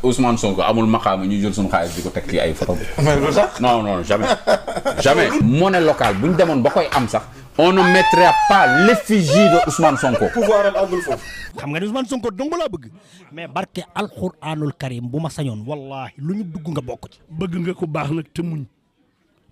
Ousmane Sonko amul maqaama ñu jël suñu xaalis di ko teg ci ay photo. Non non jamais jamais. monnaie locale bu ñu demoon ba koy am sax on ne mettrait pas l'effigie de Ousmane Sonko. pouvoir am àggul foofu. xam nga ni Ousmane Sonko dong laa bëgg mais barke alxuraanul karim bu ma sañoon wallaahi lu ñu dugg nga bokk ci. bëgg nga ko baax nag te muñ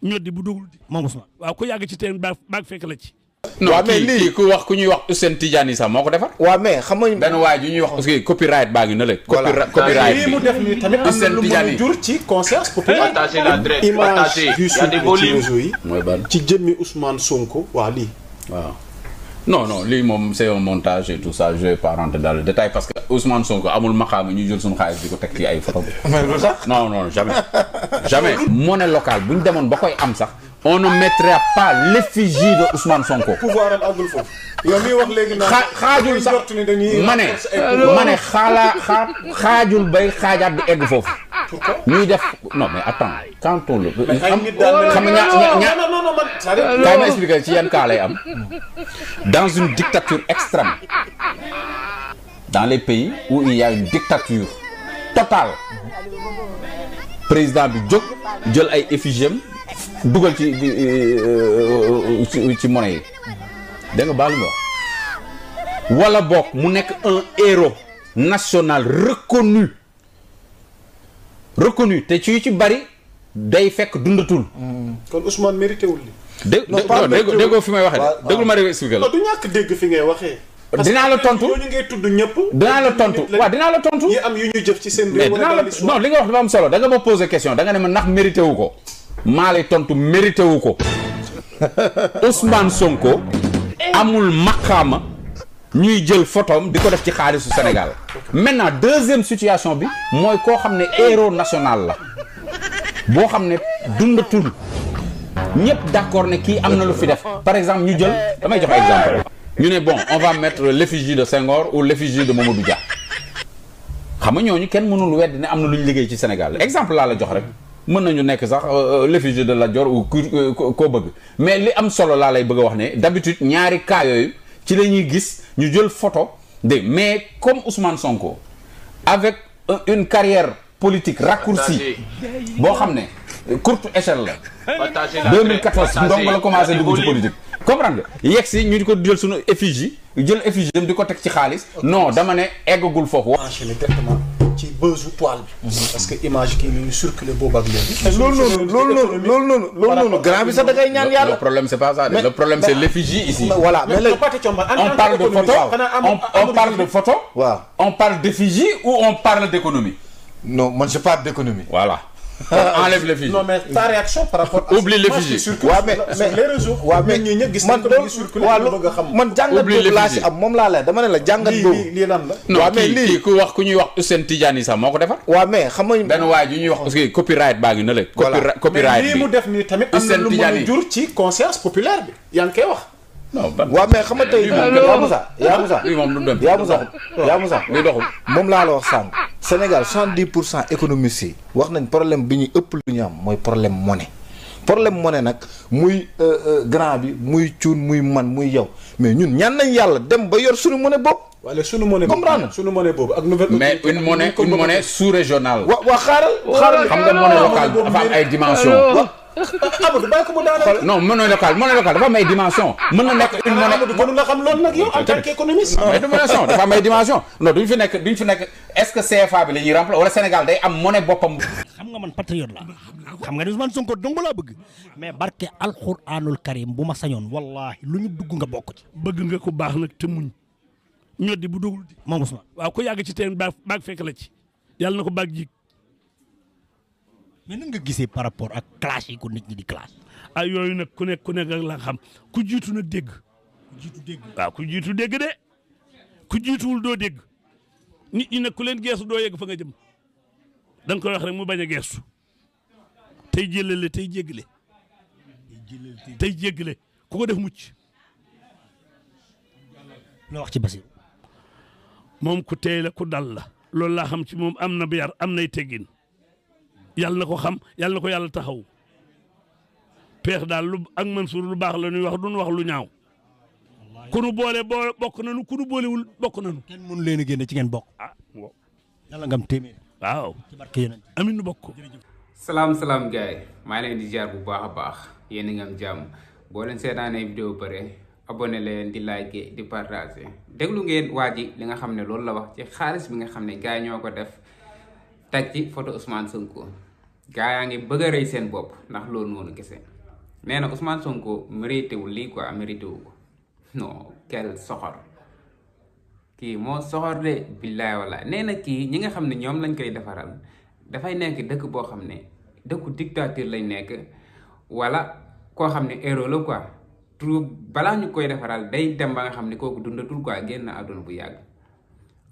ñoddi bu dugul di moom Ousmane waaw ku yàgg ci teen baag fekk la ci. non kii ku ñuy wax Ousseyn Tidiane sax moo ko defar. waaw mais xam nga benn waay ju ñuy wax parce que copyright baa ngi na la. copyright bi mu def nii tamit am na lu mu jur ci conscience populaire. image yu suuf ci réseau yi. mooy ban ci jëmmi Ousmane Sonko waa lii. waaw non lii moom c'est un montage et tout ça je vais pas rentrer dans le détail parce que Ousmane Sonko amul maqaama ñu jël suñu xaalis di ko teg ci ay photo. non non jamais jamais. monnaie locale bu ñu demoon ba koy am sax. on ne mettrait pas l'effigie de Ousmane Sonko. pouvoir am àggul foofu. yow miy wax léegi xaajul sax ma ne xaajul bay xaajaat di egg foofu. ñuy def non mais attends quand on le. xam nga kaay ma expliquer ci yan cas lay am. dans une dictature extrême. dans les pays où il y a une dictature totale. président bi jóg jël ay effigies dugal ci monnaie yi da nga baal ma wax wala boog mu nekk un héros national reconnu te ci bari day fekk dundatul. kon Ousmane mérité wul li. déggoo fi may waxee de déglu ma expliqué la. du ñàkk dégg fi ngay waxee. dinaa la tontu ñooñu ngay tudd ñëpp. dinaa la tontu waaw dinaa la tontu. yi am yu ñu jëf ci seen réew. non li nga wax dafa am solo da nga ma poser question da nga ne ma ndax mérité wu ko. maa lay tontu mérité wu ko Ousmane Sonko amul maqaama ñuy jël photom di ko def ci xaalisu Sénégal maintenant deuxième situation bi mooy koo xam ne héros national la boo xam ne dundatul ñëpp d'accord ne kii am na lu fi def par exemple ñu jël damay jox exemple ñu ne bon on va mettre l'effigie de Senghor ou l'effigie de Mamadou Dia xam nga ñooñu kenn mënul weddi ne am na lu ñu liggéey ci Sénégal exemple laa la jox rek mën nañu nekk sax l'effigie de Lat Dior ou koo bëgg mais li am solo laa lay bëgg a wax ne d'habitude ñaari cas yooyu ci la ñuy gis ñu jël photo de mais comme Ousmane Sonko avec une carrière politique raccourcie boo xam ne courte échelle la 2014 ndongo la commencé dugg ci politique comprendre nga yegg si ñu di ko jël suñu effigie jël effigie dem di ko teg ci xaalis non dama ne eggagul foofu enchaîner directement ci buzzu toile bi. parce que image kii mi ngi circulé boobu ak léegi. loolu noonu grand bi sax da ngay ñaan yàlla. le problème c'est pas ça le problème c'est l'effigie ici. voilà mais léegi on parle de photo on parle de photo. waaw on parle d'effigie ou on parle d'économie. non man je parle d'économie. voilà. enlève l'effigie. non mais ta réaction par rapport à. oublie l'effigie. waaw mais les réseaux. waaw mais ñi ñëpp gis nañ ko mi ngi circulé bëgg a xam. man jàngat boobu laa si am moom laa lay dama ne la jàngat boobu. lii lan la. non kii ku ñuy wax Ousseyn Tidiane sax moo ko defar. waaw mais xam nga. benn waay ju ñuy wax parce que copyright baa ngi na la. copyright mais lii mu def nii tamit am na lu mu jur ci conscience populaire bi yaa ngi koy wax. non ban waaw mais xam nga tey yaa Moussa li doxul moom laa la wax sànq Sénégal 70% économistes yi wax nañ problème bi ñu ëpp lu ñu am mooy problème monnaie nag muy grand bi muy cuun muy man muy yow mais ñun ñaan nañ yàlla dem ba yor suñu monnaie bopp. wala suñu monnaie comprendre suñu monnaie boobu ak nouvelle. mais une monnaie sous-régionale. waa xaaral xam nga monnaie locale dafa am ay dimensions. Amadou bàyyi ko mu daanaka. non monnaie locale dafa am ay dimensions. mën na nekk une monnaie Amadou gënu la xam loolu nag yow en tant qu'économiste. mais dimension dafa am ay dimensions non duñ fi nekk est-ce que CFA bi la ñuy remplacer wala Sénégal day am monnaie boppam. xam nga man patriote la xam nga ni Ousmane Sonko dong laa bëgg mais barke alxuraanul karim bu ma sañoon wallaahi lu ñu dugg nga bokk ci. bëgg nga ko baax nag te muñ ñoddi bu dugul di moom Ousmane. waaw ku yàgg ci teen baag fekk la ci yàlla na ko baag jig. mais nan nga gisee par rapport ak clash yi ko nit ñi di clash. ay yooyu nag ku nekk ak la xam ku jiitu nag dégg. waaw ku jiitu dégg de ku jiituwul doo dégg nit ñi nag ku leen geesu doo yegg fa nga jëm da nga koy wax rek mu bañ a geesu tey jëlale tey jéggale ku ko def mucc. loo wax ci Bassirou. moom ku teey la ku dal la loolu laa xam ci moom am na yar am nay teggin yàlla na ko xam yàlla na ko yàlla taxaw peex daal lu ak Mansour lu baax la ñuy wax duñ wax lu ñaaw ku nu boole bokk nañu ku nu boolewul bokk nañu. kenn mënu leen a génne ci ngeen bokk. ah waaw. yàlla nga am téeméer. waaw ci barke yonent amin nu bokk. salaam gars yi maa leen di ziar bu baax a baax yéen a ngi am jàmm boo leen seetaanee vidéo pare abonné leen di like di partager déglu ngeen waa ji li nga xam ne loolu la wax ci xaalis bi nga xam ne gars yi ñoo ko def teg ci photo Ousmane Sonko gars yaa ngi bëgg a rëy seen bopp ndax loolu noonu kese nee na Ousmane Sonko mérité wul lii quoi mérité wu ko non quel soxor kii moo soxor de billaay walaay nee na kii ñi nga xam ne ñoom lañ koy defaral dafay nekk dëkk boo xam ne dëkku dictature lañ nekk wala koo xam ne héros la quoi tout balaa ñu koy defaral day dem ba nga xam ne kooku dundatul quoi génn àdduna bu yàgg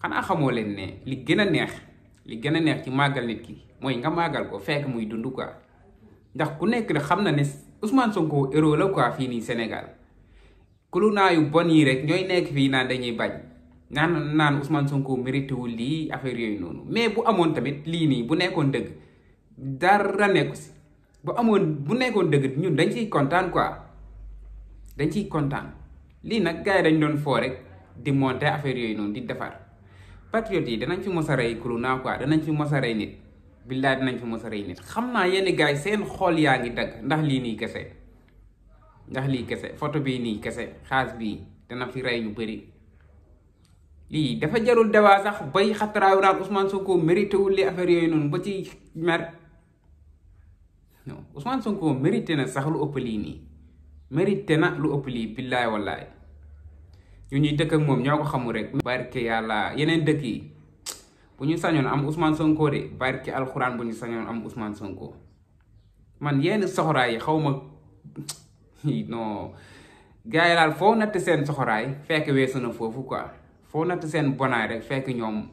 xanaa xamoo leen ne li gën a neex ci màggal nit ki mooy nga màggal ko fekk muy dund quoi ndax ku nekk xam na ne Ousmane Sonko héros la quoi fii nii Sénégal kulunaa yu bon yi rek ñooy nekk fii naan dañuy bañ naan Ousmane Sonko mérité wul lii affaire yooyu noonu mais bu amoon tamit lii nii bu nekkoon dëgg dara nekku si bu nekkoon dëgg ñun dañ ciy kontaan quoi dañ ciy kontaan lii nag gars yi dañ doon foo rek di monter affaire yooyu noonu di defar patriotes yi danañ fi mos a rey kulunaa quoi danañ fi mos a rey nit billaay dinañ fi mos a rey nit xam naa yenn gars yi seen xool yaa ngi dagg ndax lii nii kese photo bii nii kese xaas bii dana fi rey ñu bëri lii dafa jarul dawaa sax bay xataraayu naan Ousmane Sonko mérité wul li affaire yooyu noonu ba ci mer non Ousmane Sonko mérité na sax lu ëpp lii nii mérité na lu ëpp lii billaay wallaay ñu ñuy dëkk ak moom ñoo ko xamul rek barke yàlla yeneen dëkk yi bu ñu sañoon am Ousmane Sonko de barke alxuraan bu ñu sañoon am Ousmane Sonko man yenn soxoraay yi xaw ma non gars yi daal foo natt seen soxoraay fekk weesu na foofu quoi foo natt seen bonaay rek fekk ñoom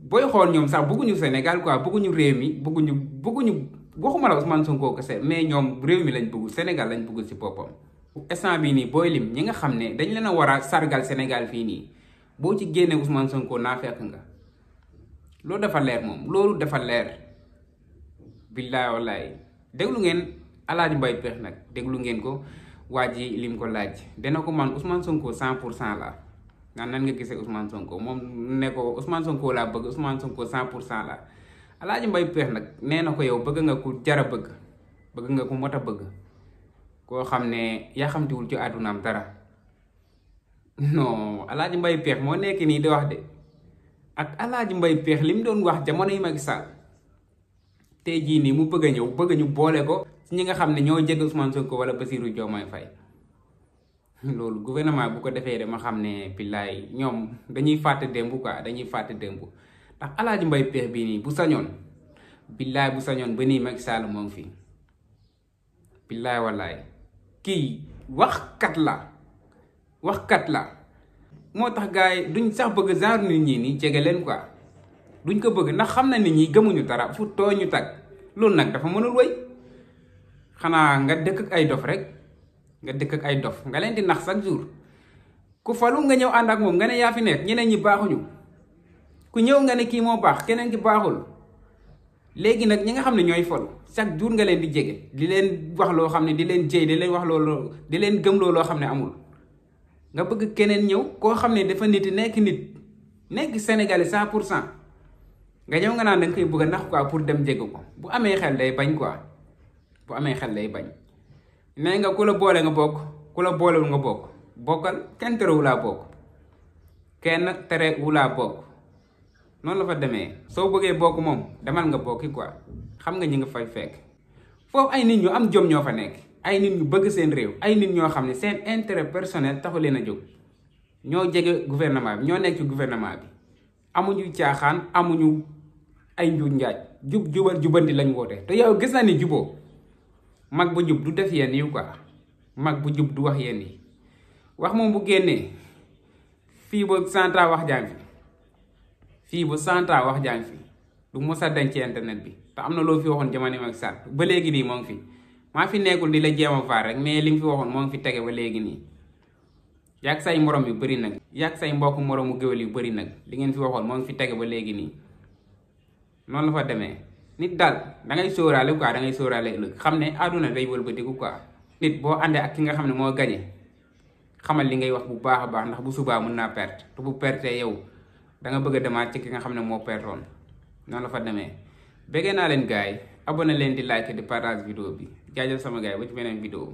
booy xool ñoom sax bëgguñu Sénégal quoi bëgguñu réew mi bëgguñu waxuma la Ousmane Sonko kese mais ñoom réew mi lañ bëgg Sénégal lañ bëgg ci boppam. instant bii nii booy lim ñi nga xam ne dañ leen a war a sargal Sénégal fii nii boo ci génnee Ousmane Sonko naa fekk nga loolu dafa leer moom loolu dafa leer billaay wallaay déglu ngeen Alaaji Mbaye Peex nag déglu ngeen ko waa ji lim ko laaj dana ko man Ousmane Sonko 100% la nan nga gisee Ousmane Sonko moom ne ko Ousmane Sonko laa bëgg Ousmane Sonko 100% la Alaaji Mbaye Peex nag nee na ko yow bëgg nga ku jara bëgg nga ku mot a bëgg koo xam ne yaa xamtiwul ci àddunaam dara non Alaaji Mbaye Peex moo nekk nii di wax de ak Alaaji Mbaye Peex li mu doon wax jamono yi Macky Sall tey jii nii mu bëgg a ñëw bëgg ñu boole ko ci ñi nga xam ne ñoo jege Ousmane Sonko wala Bassirou Diomaye Faye loolu gouvernement bu ko defee de ma xam ne billaay ñoom dañuy fàtte démb quoi dañuy fàtte démb ndax Alaaji Mbaye Peex bii nii bu sañoon billaay bu sañoon ba nii Macky Sall moo ngi fi billaay wallaay kii waxkat la moo tax gars yi duñ sax bëgg genre nit ñi nii jege leen quoi duñ ko bëgg ndax xam na nit ñi gëmuñu dara fu too ñu tag loolu nag dafa mënul wéy xanaa nga dëkk ak ay dof rek nga leen di nax chaque jour ku falu nga ñëw ànd ak moom nga ne yaa fi nekk ñeneen ñi baaxuñu ku ñëw nga ne kii moo baax keneen ki baaxul léegi nag ñi nga xam ne ñooy falu chaque jour nga leen di jege di leen wax loo xam ne di leen jëy di leen wax loolu di leen gëmloo loo xam ne amul nga bëgg keneen ñëw koo xam ne dafa nit nekk Sénégalais 100% nga ñëw nga naan da nga koy bëgg a nax quoi pour dem jege ko bu amee xel day bañ quoi bu amee xel day bañ nee nga ku la boole nga bokk ku la boolewul nga bokk bokkal kenn terewu laa bokk noonu la fa demee soo bëggee bokk moom demal nga bokki quoi xam nga ñi nga fay fekk foofu ay nit ñu am jom ñoo fa nekk ay nit ñu bëgg seen réew ay nit ñoo xam ne seen intérêt personnel taxu leen a jóg ñoo jege gouvernement bi ñoo nekk ci gouvernement bi amuñu caaxaan amuñu ay njuuj njaaj jubal jubanti lañ woote te yow gis na ni juboo mag bu jub du def yenn yi quoi mag bu jub du wax yenn yi wax moom bu génnee fii ba 100 ans wax jàng fi du mos a denc ci internet bi te am na loo fi waxoon jamono Macky Sall ba léegi nii moo ngi fi maa fi nekkul di la jéem a faar rek mais li nga fi waxoon moo ngi fi tege ba léegi nii yàgg say morom yu bëri nag yàgg say mbokk moromu géwél yu bëri nag li ngeen fi waxoon moo ngi fi tege ba léegi nii noonu la fa demee nit daal da ngay sóoraale quoi da ngay sóoraale ëllëg xam ne àdduna day wëlbatiku quoi nit boo àndee ak ki nga xam ne moo gañe xamal li ngay wax bu baax a baax ndax bu subaa mën naa perte te bu pertee yow da nga bëgg a demaat ci ki nga xam ne moo pertoon noonu la fa demee bëggee naa leen gars yi abonné leen di like di partage vidéo bi jaajëf sama gars yi ba ci beneen vidéo